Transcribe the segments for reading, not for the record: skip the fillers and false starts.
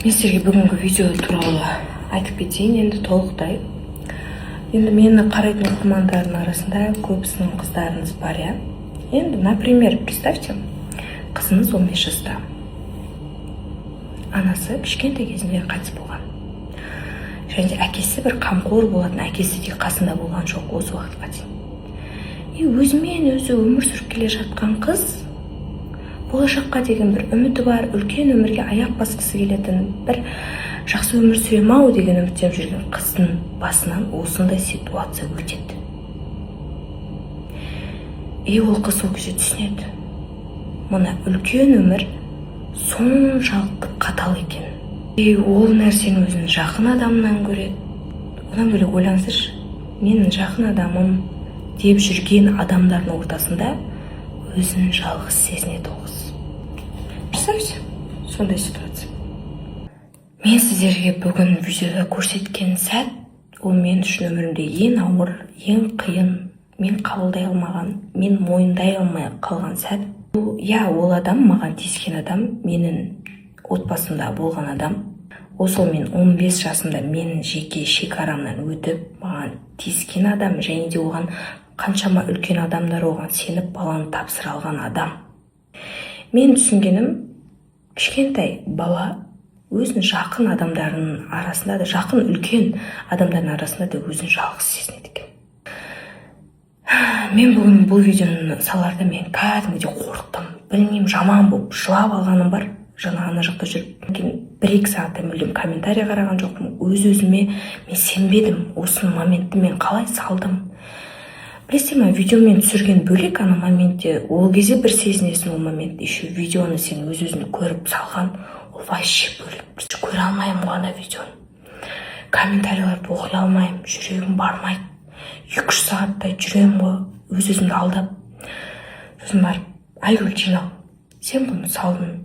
Мен сіздерге бүгінгі видео туралы айтып кетейін енді толықтай. Енді мені қарайтын оқырмандардың арасында көбісінің қыздарыңыз бар, иә. Енді, например, представьте, қызыңыз 15 жаста, анасы кішкентай кезінде қайтыс болған және де әкесі, бір қамқор болатын әкесі де қасында болған жоқ осы уақытқа дейін. И өзімен өзі өмір сүріп келе жатқан қыз, болашаққа деген бір үміті бар, үлкен өмірге аяқ басқысы келетін, бір жақсы өмір сүремін ау деген үміттеніп жүрген қыздың басынан осындай ситуация өтеді. И ол қыз сол кезде түсінеді, мына үлкен өмір соншалықты қатал екен. И ол нәрсені өзінің жақын адамынан көреді. Одан бөлек, ойлаңыздаршы, менің жақын адамым деп жүрген адамдардың ортасында өзін жалғыз сезінеді ол қыз. Представьте, сондай ситуация. Мен сіздерге бүгін видеода көрсеткен сәт, ол мен үшін өмірімде ең ауыр, ең қиын, мен қабылдай алмаған, мен мойындай алмай қалған сәт. Иә, ол адам, маған тиіскен адам, менің отбасымда болған адам. Ол сол мен 15 жасымда менің жеке шекарамнан өтіп, маған тиіскен адам және де оған қаншама үлкен адамдар оған сеніп, баланы тапсыра алған адам. Мен түсінгенім, кішкентай бала өзінің жақын адамдарының арасында да, жақын үлкен адамдардың арасында да өзін жалғыз сезінеді екен. Мен бүгін бұл видеоны саларда мен кәдімгідей қорықтым, білмеймін, жаман болып жылап алғаным бар. Жаңа ана жақта жүріп кейін 1-2 сағаттай мүлдем комментарий қараған жоқпын. Өз өзіме мен сенбедім. Осы моментті мен қалай салдым, білесіздер ма? Видеомен түсірген бөлек, ана моментте, ол кезде бір сезінесің ол моментті. Еще видеоны сен өз өзіңді көріп салған, ол вообще бөлек. Көре алмаймын ғой ана видеоны, комментарийларды оқи алмаймын, жүрегім бармайды. 2-3 сағаттай жүремін ғой өз өзімді алдап. Сосын барып: «Айгүл, жинал, сен бұны салдың,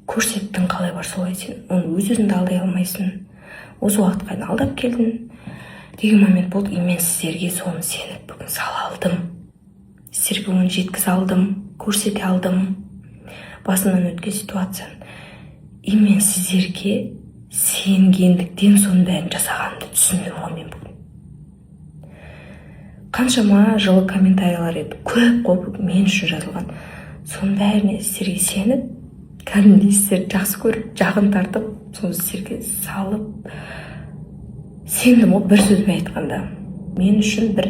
көрсеттің қалай бар солай, сен оны өз өзіңді алдай алмайсың, осы уақытқа дейін алдап келдің», — деген момент болды. И мен сіздерге соны сеніп бүгін сала алдым, сіздерге оны жеткізе алдым, көрсете алдым басымнан өткен ситуацияны. И мен сіздерге сенгендіктен соның бәрін жасағанымды түсіндім ғой мен бүгін. Қаншама жылы комментарийлар еді, көп қой бүгін мен үшін жазылған. Соның бәріне сіздерге сеніп, кәдімгідей сіздерді жақсы көріп, жақын тартып, соны сіздерге салып сендім ғой. Бір сөзбен айтқанда, мен үшін бір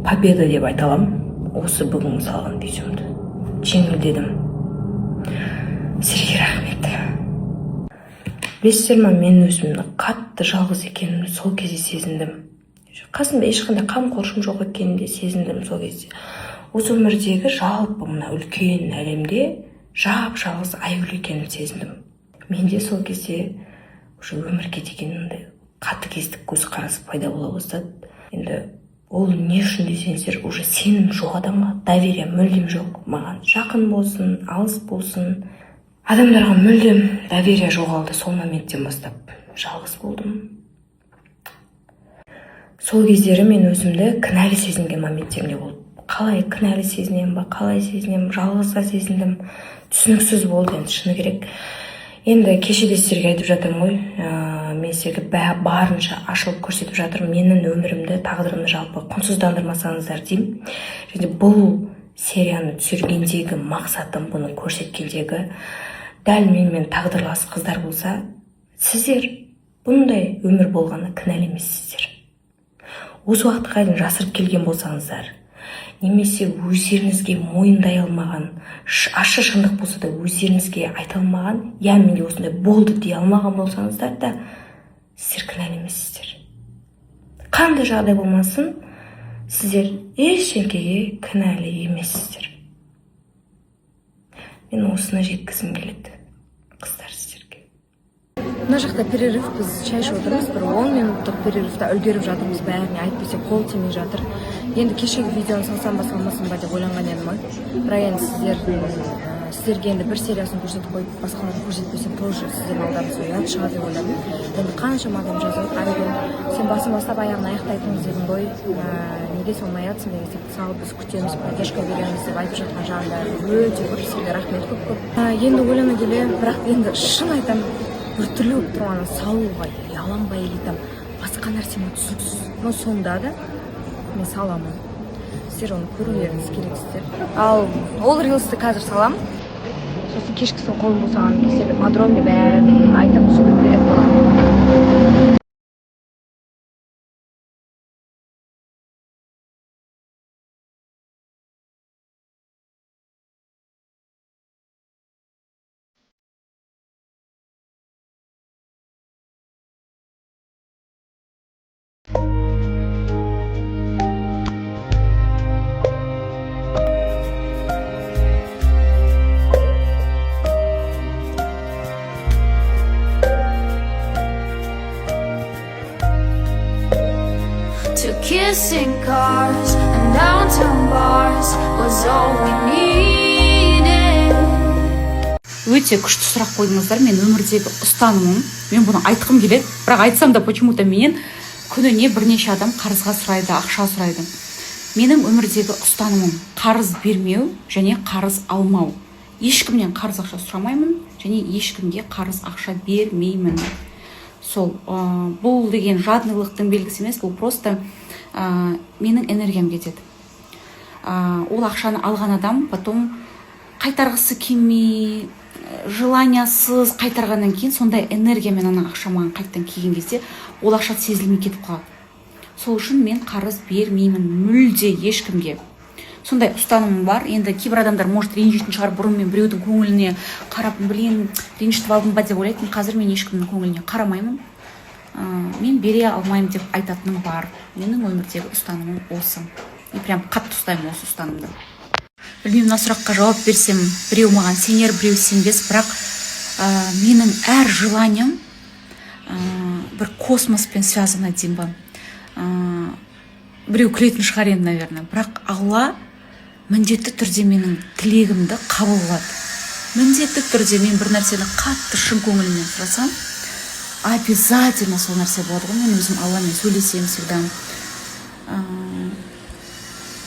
победа деп айта аламын осы бүгін салған видеомды. Жеңілдедім, сіздерге рахмет. Білесіздер ма, мен өзімді қатты жалғыз екенімді сол кезде сезіндім. Қасымда ешқандай қамқоршым жоқ екенін де сезіндім сол кезде. Осы өмірдегі, жалпы мына үлкен әлемде жап жалғыз Айгүл екенімді сезіндім. Менде сол кезде уже өмірге деген мындай қатыгездік көзқарас пайда бола бастады. Енді ол не үшін десеңіздер, уже сенім жоқ адамға, доверие мүлдем жоқ. Маған жақын болсын, алыс болсын, адамдарға мүлдем доверие жоғалды. Сол моменттен бастап жалғыз болдым. Сол кездері мен өзімді кінәлі сезінген моменттерім де болды. Қалай кінәлі сезінемін ба, қалай сезінемін, жалғыз да сезіндім, түсініксіз болды енді, шыны керек. Енді кеше де сіздерге айтып жатырмын ғой, мен сіздерге барынша ашылып көрсетіп жатырмын менің өмірімді, тағдырымды. Жалпы құнсыздандырмасаңыздар деймін. Және бұл серияны түсіргендегі мақсатым, бұны көрсеткендегі, дәл менімен тағдырлас қыздар болса, сіздер бұндай өмір болғанына кінәлі емессіздер. Осы уақытқа дейін жасырып келген болсаңыздар немесе өздеріңізге мойындай алмаған, ащы шындық болса да өздеріңізге айта алмаған, иә, менде осындай болды дей алмаған болсаңыздар да, сіздер кінәлі емессіздер. Қандай жағдай болмасын, сіздер ештеңкеге кінәлі емессіздер. Мен осыны жеткізгім келеді, қыздар, сіздерге. Мына жақта перерыв, біз шай ішіп отырмыз. Бір 10 минуттық перерывта үлгеріп жатырмыз бәріне, әйтпесе қол тимей жатыр. Енді кешегі видеоны салсам ба, салмасам ба деп ойланған едім ғой. Бірақ енді сіздерге енді бір сериясын көрсетіп қойып, басқаларын көрсетпесем, тоже сіздердің алдарыңызда ұят шығар деп ойладым. Енді қаншама адам жазып отыр: «Айгүл, сен басын бастап, аяғын аяқтайтын қыз едің ғой, неге салмай жатсың?» деген сияқты. «Салып, біз күтеміз, поддержка береміз», — деп айтып жатқан жандар өте көп. Сізге рахмет көп көп. Енді ойлана келе, бірақ енді шын айтамын. Біртүрлі болып тұр ана, салуға ұяламын ба или там басқа нәрсе ма, түсініксіз. Но сонда да мен саламын, сіздер оны көрулеріңіз керексіздер. Ал ол рилсті қазір саламын, сосын кешкісін қолым босаған кезде подробно бәрін айтып, түсіндіріп беретін боламын. To kissing cars and downtown bars was all we needed. Өте күшті сұрақ қойдыңыздар. Мен өмірдегі ұстанымым, мен бұны айтқым келеді, бірақ айтсам да, почему то менен күніне бірнеше адам қарызға сұрайды, ақша сұрайды. Менің өмірдегі ұстанымым: қарыз бермеу және қарыз алмау. Ешкімнен қарыз ақша сұрамаймын және ешкімге қарыз ақша бермеймін. Сол бұл деген жадныйлықтың белгісі емес, бұл просто менің энергиям кетеді. Ол ақшаны алған адам потом қайтарғысы келмей, желаниясыз қайтарғаннан кейін, сондай энергиямен ана ақша маған қайтадан келген кезде, ол ақша сезілмей кетіп қалады. Сол үшін мен қарыз бермеймін мүлде ешкімге, сондай ұстанымым бар. Енді кейбір адамдар, может, ренжитін шығар. Бұрын мен біреудің көңіліне қарап, блин, ренжітіп алдым ба деп ойлайтынмын. Қазір мен ешкімнің көңіліне қарамаймын. Мен бере алмаймын деп айтатыным бар. Менің өмірдегі ұстанымым осы, и прям қатты ұстаймын осы ұстанымды. Білмеймін, мына сұраққа жауап берсем, біреу маған сенер, біреу сенбес, бірақ менің әр желанием бір космоспен связано деймін ба. Біреу күлетін шығар енді, наверное, бірақ Алла міндетті түрде менің тілегімді қабыл қылады. Міндетті түрде мен бір нәрсені қатты шын көңіліммен сұрасам, обязательно сол нәрсе болады ғой. Мен өзім Алламен сөйлесемін всегда.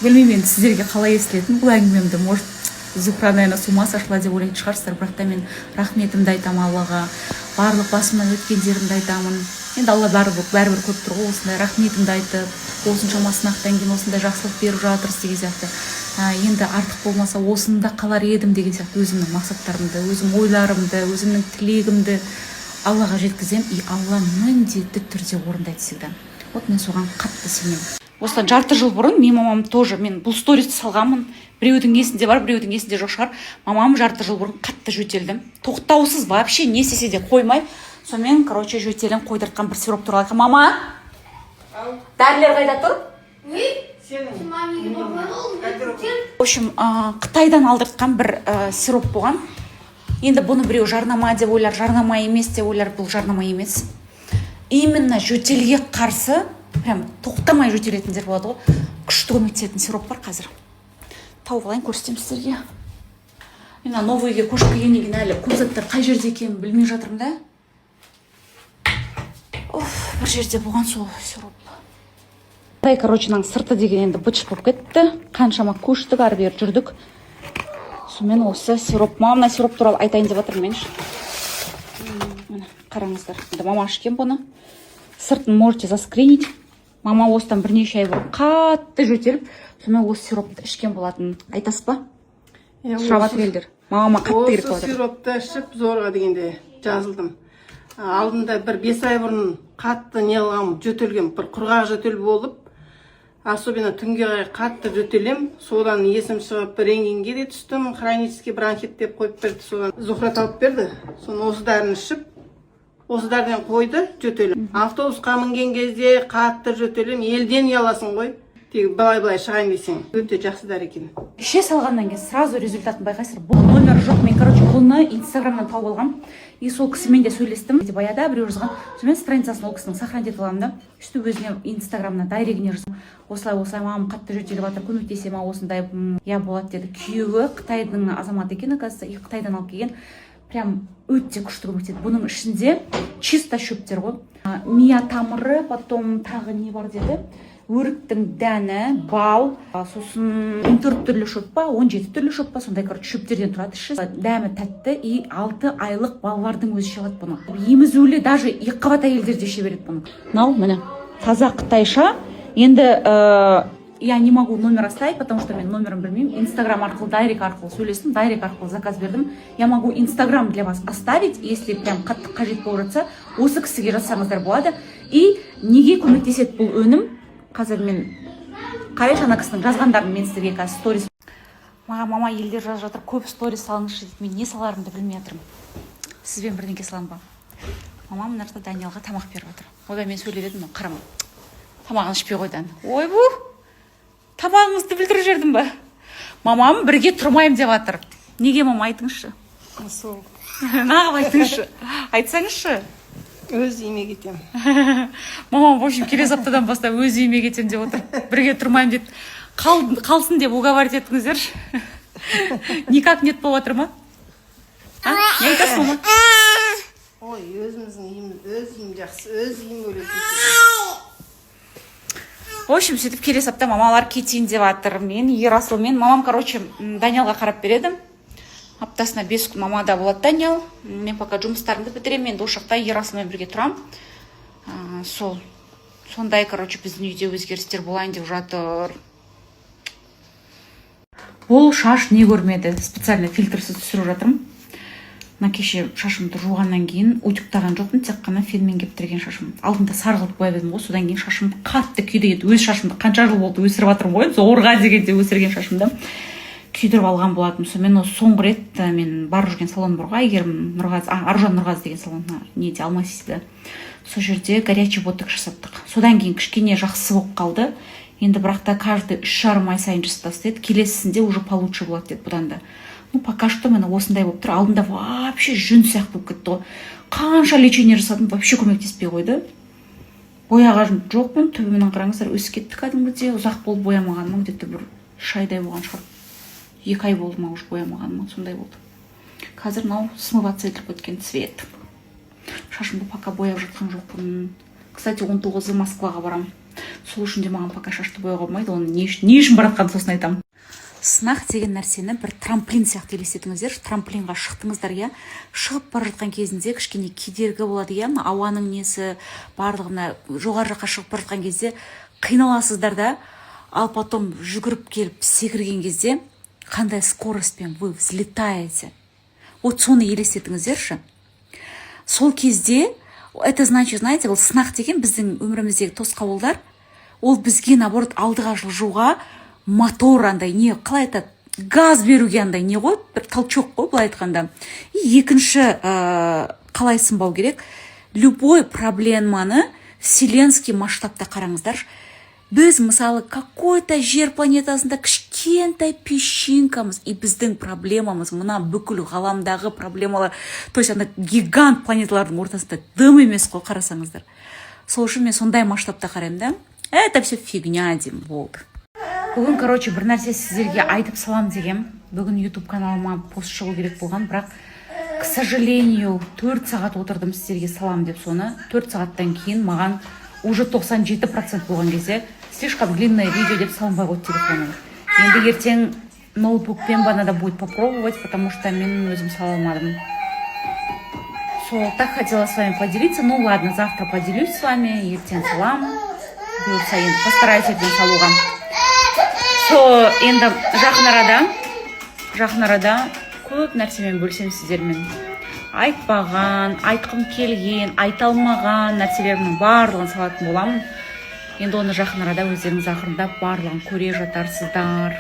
Білмеймін енді, сіздерге қалай естілетін бұл әңгімемді. Может, Зухра, наверное, с ума сошла деп ойлайтын шығарсыздар, бірақ та мен рахметімді айтамын Аллаға, барлық басымнан өткендерімді айтамын. Енді Алла бәрібір көріп тұр ғой. Осындай рахметімді айтып, осыншама сынақтан кейін осындай жақсылық беріп жатырсыз деген сияқты, енді артық болмаса, осыны да қалар едім деген сияқты, өзімнің мақсаттарымды, өзім ойларымды, өзімнің тілегімді Аллаға жеткіземін, и Алла міндетті түрде орындайды всегда. Вот мен соған қатты сенемін. Осыдан жарты жыл бұрын менің мамам тоже, мен бұл стористі салғанмын, біреудің есінде бар, біреудің есінде жоқ шығар. Мамам жарты жыл бұрын қатты жөтелді, тоқтаусыз, вообще не істесе де қоймай. Сонымен, короче, жөтелін қойдыртқан бір сироп туралы айтқан. Мама, дәрілер қайда тұр? В общем, қытайдан алдыртқан бір сироп болған. Енді бұны біреу жарнама деп ойлар, жарнама емес деп ойлар. Бұл жарнама емес, именно жөтелге қарсы, прям тоқтамай жөтелетіндер болады ғой, күшті көмектесетін сироп бар. Қазір тауып алайын, көрсетемін сіздерге. Мен мына новый үйге көшіп келгеннен кейін әлі көп заттар қай жерде екенін білмей жатырмын да. Оф, бір жерде болған сол сироп. Қытай, короче, мынаның сырты деген енді быт болып кетті. Қаншама көштік, ары бері жүрдік. Сонымен осы сироп, мама, мына сироп туралы айтайын деп жатырмын мен ше. Міне, қараңыздар енді, мама ішкен бұны, сыртын можете заскринить. Мама осыдан бірнеше ай бұрын қатты жөтеліп, сонымен осы сиропты ішкен болатын. Айтасыз ба? Иә, Сұрап жатыр елдер, мамама қатты керек осы болып жатыр. Сиропты ішіп, зорға дегенде жазылдым. Алдында бір 5 ай бұрын қатты не қылғанмын, жөтелгем, бір құрғақ жөтел болып, особенно түнге қарай қатты жөтелем. Содан есім шығып, рентгенге де түстім, хронический бронхит деп қойып берді. Содан Зухра тауып берді, соны, осы дәріні ішіп, осы дәріден қойды жөтелім. Автобусқа мінген кезде қатты жөтелем, елден ұяласың ғой, тек былай былай шығайын десең. Өте жақсы дәрі екен. Іше салғаннан кейін сразу результатын байқайсыздар. Бұл номер жоқ, мен, короче, бұны Инстаграмнан тауып алғанмын, и сол кісімен де сөйлестім. Баяғыда біреу жазған. Сонымен страницасын ол кісінің сохранить етіп аламын да, сөйтіп өзіне Инстаграмына директіне жаздым: осылай, осылай, мамам қатты жөтеліп жатыр, көмектесе ма осындай? Иә, болады деді. Күйеуі қытайдың азаматы екен, оказывается, и қытайдан алып келген. Прям өте күшті көмектеседі. Бұның ішінде чисто шөптер ғой. Мия тамыры, потом тағы не бар деді. Өріктің дәні, бал, сосын 14 түрлі шөп па, 17 түрлі шөп па, сондай, короче, шөптерден тұрады іші. Дәмі тәтті, и 6 айлық балалардың өзі іше алады бұны. Емізулі, даже екіқабат әйелдер де іше береді бұны. Мынау, міне, таза қытайша. Енді я не могу номер оставить, потому что мен номерін білмеймін. Инстаграм арқылы, директ арқылы сөйлестім, директ арқылы заказ бердім. Я могу Инстаграм для вас оставить, если прям қатты қажет болып жатса, осы кісіге жазсаңыздар болады. И неге көмектеседі бұл өнім? Қазір мен қарайшы, ана кісінің жазғандарын мен сіздерге қазір сторис. Маған мама, елдер жазып жатыр, көп сторис салыңызшы дейді. Мен не саларымды білмей жатырмын. Сізбен бірдеңке саламын ба? Мамам мына жақта Даниалға тамақ беріп жатыр. Ойбай, мен сөйлеп едім, қарама, тамағын ішпей қойды. Ойбу, тамағыңызды бүлдіріп жібердім ба? Мамам бірге тұрмаймын деп жатыр. Неге, мама, айтыңызшы? Сол. Нағып айтыңызшы, айтсаңызшы. Өз үйіме кетемін. Мамам, в общем, келесі аптадан бастап өз үйіме кетемін деп отыр, бірге тұрмаймын деп. Қалсын деп уговаривать етіңіздерші. Никак нет болып жатыр ма? А не айтасыз, мама? Ой, өзіміздің үйіміз, өз үйім жақсы, өз үйім өлетін. В общем, сөйтіп келесі апта мамалар кетейін деп жатыр. Мен Ерасылмен, мамам, короче, Даниалға қарап береді. Аптасына 5 күн мамада болады Даниал. Мен пока жұмыстарымды бітіремін, енді осы жақта Ерасылмен бірге тұрамын. Сол сондай, короче, біздің үйде өзгерістер болайын деп жатыр. Бұл шаш не көрмеді, специально фильтрсіз түсіріп жатырмын. Мына кеше шашымды жуғаннан кейін утюгтаған жоқпын, тек қана фенмен кептірген шашым. Алдында сары қылып бояп едім ғой, содан кейін шашым қатты күйді. Енді өз шашымды қанша жыл болды өсіріп жатырмын ғой, зорға дегенде өсірген шашымды күйдіріп алған болатынмын. Сонымен осы соңғы рет мен барып жүрген салон бар ғой, Әйгерім Нұрғазы, Аружан Нұрғазы деген салон, мына неде, Алма Ситиде. Сол жерде горячий ботокс жасаттық. Содан кейін кішкене жақсы болып қалды енді, бірақ та каждый 3,5 ай сайын жасатасыз деді. Келесісінде уже получше болады деді бұдан да. Ну, пока что міне осындай болып тұр. Алдында вообще жүн сияқты болып кетті ғой. Қанша лечение жасадым, вообще көмектеспей қойды. Бояған жоқпын, түбімен қараңыздар, өсіп кетті кәдімгідей. Ұзақ болды боямағаныма, где то бір 3 айдай болған шығар, 2 ай болды ма уже боямағаныма, сондай болды. Қазір мынау смываться етіліп кеткен цвет. Шашымды пока бояп жатқан жоқпын. Кстати, 19-ы Москваға барамын, сол үшін де маған пока шашты бояуға болмайды. Оны не үшін бара жатқанын сосын айтамын. Сынақ деген нәрсені бір трамплин сияқты елестетіңіздерші. Трамплинға шықтыңыздар, иә, шығып бара жатқан кезінде кішкене кедергі болады, иә, мына ауаның несі, барлығы. Мына жоғары жаққа шығып бара жатқан кезде қиналасыздар да, ал потом жүгіріп келіп секірген кезде қандай скоростьпен вы взлетаете, вот соны елестетіңіздерші сол кезде. Это значит, знаете, ол сынақ деген біздің өміріміздегі тосқауылдар, ол бізге, наоборот, алдыға жылжуға мотор, андай не, қалай айтады, газ беруге андай не ғой, бір толчок қой, былай айтқанда. И екінші, қалай сынбау керек? Любой проблеманы вселенский масштабта қараңыздаршы. Біз, мысалы, какой то жер планетасында кішкентай песчинкамыз, и біздің проблемамыз мына бүкіл ғаламдағы проблемалар, то есть ана гигант планеталардың ортасында дым емес қой, қарасаңыздар. Сол үшін мен сондай масштабта қараймын да, это все фигня деймін, болды. Бүгін, короче, бір нәрсе сіздерге айтып салам дегем. Бүгін Ютуб каналыма пост шығу керек болған, бірақ, к сожалению, 4 сағат отырдым сіздерге салам деп соны. 4 сағаттан кейін маған уже 97% болған кезде «слишком длинное видео» деп салынбай қойды телефоным. Енді ертең ноутбукпен ба надо будет попробовать, потому что мен өзім сала алмадым. Сол, так хотела с вами поделиться. Ну ладно, завтра поделюсь с вами, ертең салам, бұйырса. Енді постараюсь ертең салуға. Сол, енді жақын арада көп нәрсемен бөлісемін сіздермен. Айтпаған, айтқым келген, айта алмаған нәрселерімнің барлығын салатын боламын. Енді оны жақын арада өздеріңіз ақырындап барлығын көре жатарсыздар.